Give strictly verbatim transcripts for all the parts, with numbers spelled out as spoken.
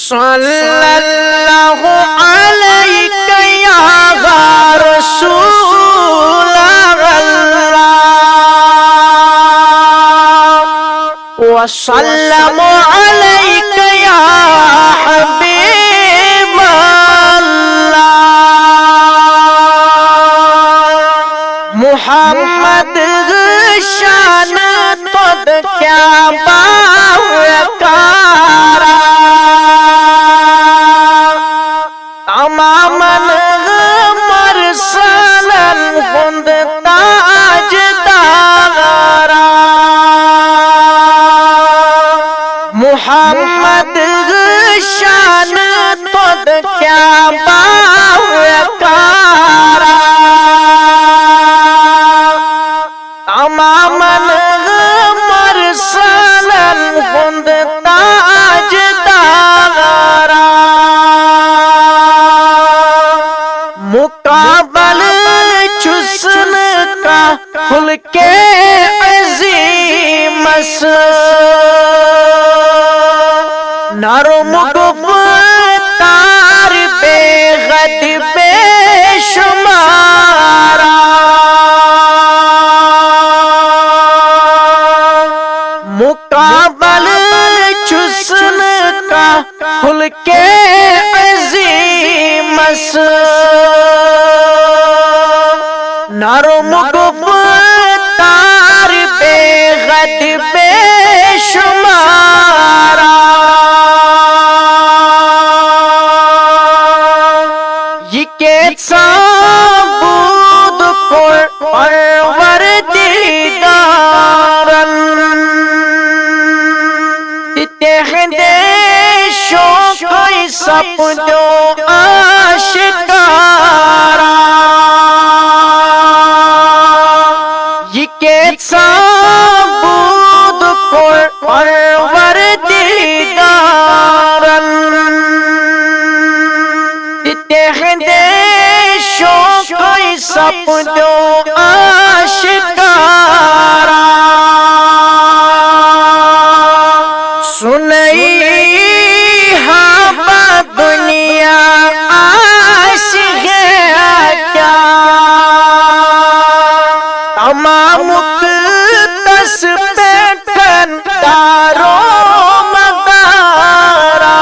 صلى الله عليك يا رسول الله، وسلم عليك يا حبيب الله. محمد شان تود کیا باوقارا، تمامن مرسلن ہند تاج دارا۔ محمد شان تود کیا باوقارا، تمامن مرسلن ہند تاج دارا۔ مقابل چھس نہ کانٛہہ خلقِ عظیمس، نرم گفتار بے حد بے شمارا۔ مقابل چھس نہ کانٛہہ خلقِ عظیمس، نرم گفتار بے حد بے شمارا۔ یہ کیسا بود کوٚر پروردگارن، تہِ تہندے شوقے سپدیو آشکارا۔ یہ کیسا بود کوٚر پروردگارن، تہِ تہندے شوقے سپدیو آشکارا۔ سنئی ہا با دنیا آسہِ ہے کیا، تمامُک تس پٮ۪ٹھ دارو مدارا۔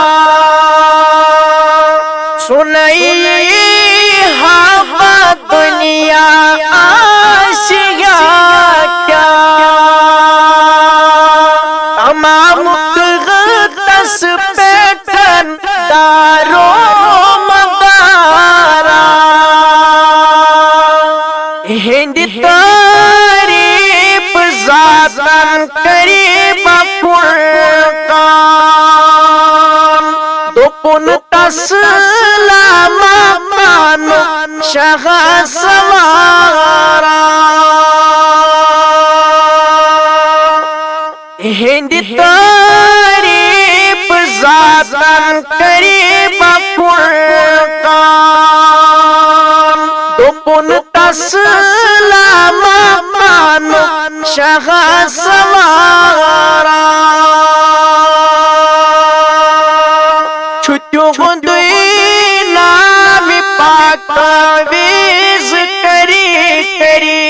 سنئی ہا با دنیا آسہِ ہے کیا، تمامُک تس پٮ۪ٹھ دارو مدارا۔ ہند تعریف ذاتن قریب فرقان، دوٚپُن تسلام پانُک شاہ سوارا۔ ہند تعریف ذاتن قریب فرقان، دوٚپُن تسلام پانُک شاہ سوارا۔ چھُ تِہُنٛدُے نام پاک تعویذ کری کری،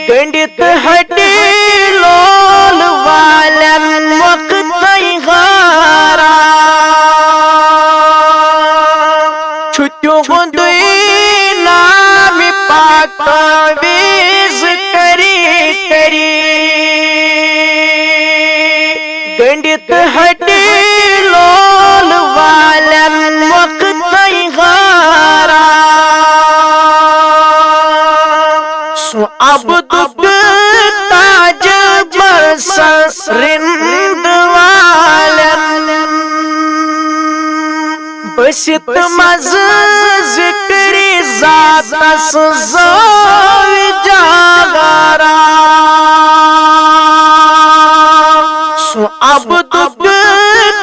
گنڈت ہڈی لول والن وقتَے غارا۔ چھُ تِہُنٛدُے نام پاک تعویذ کری کری، گنڈت ہڈی لول والن وقتَے غارا۔ سُہ عبدُک تاج بر سر رند والن، بٔسِتھ منٛز ذکرِ ذاتس زٲوۍ جاگارا۔ سُہ عبدُک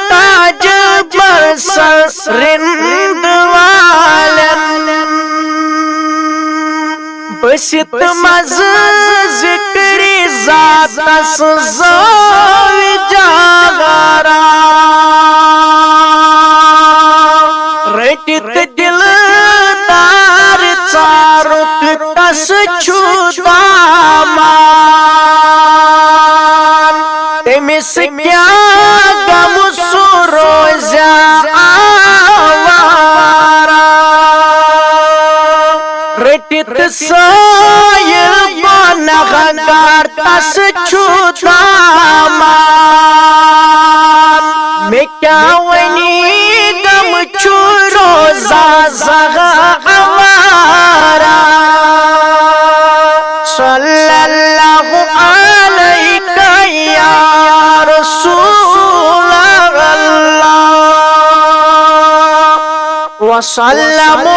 تاج بر سر رند والن، بٔسِتھ منٛز ذکرِ ذاتس زٲوۍ جاگارا۔ تٔمِس کیٛاہ غم، سُہ روزِ آوارہ۔ رٔٹِتھ سٲیِل گۄنہگار تس چھُ دامان۔ مےٚ کیٛاہ وَنی غم چھُ روزان زہا آوارہ۔ صلی اللہ علیک یا رسول اللہ۔ وسلم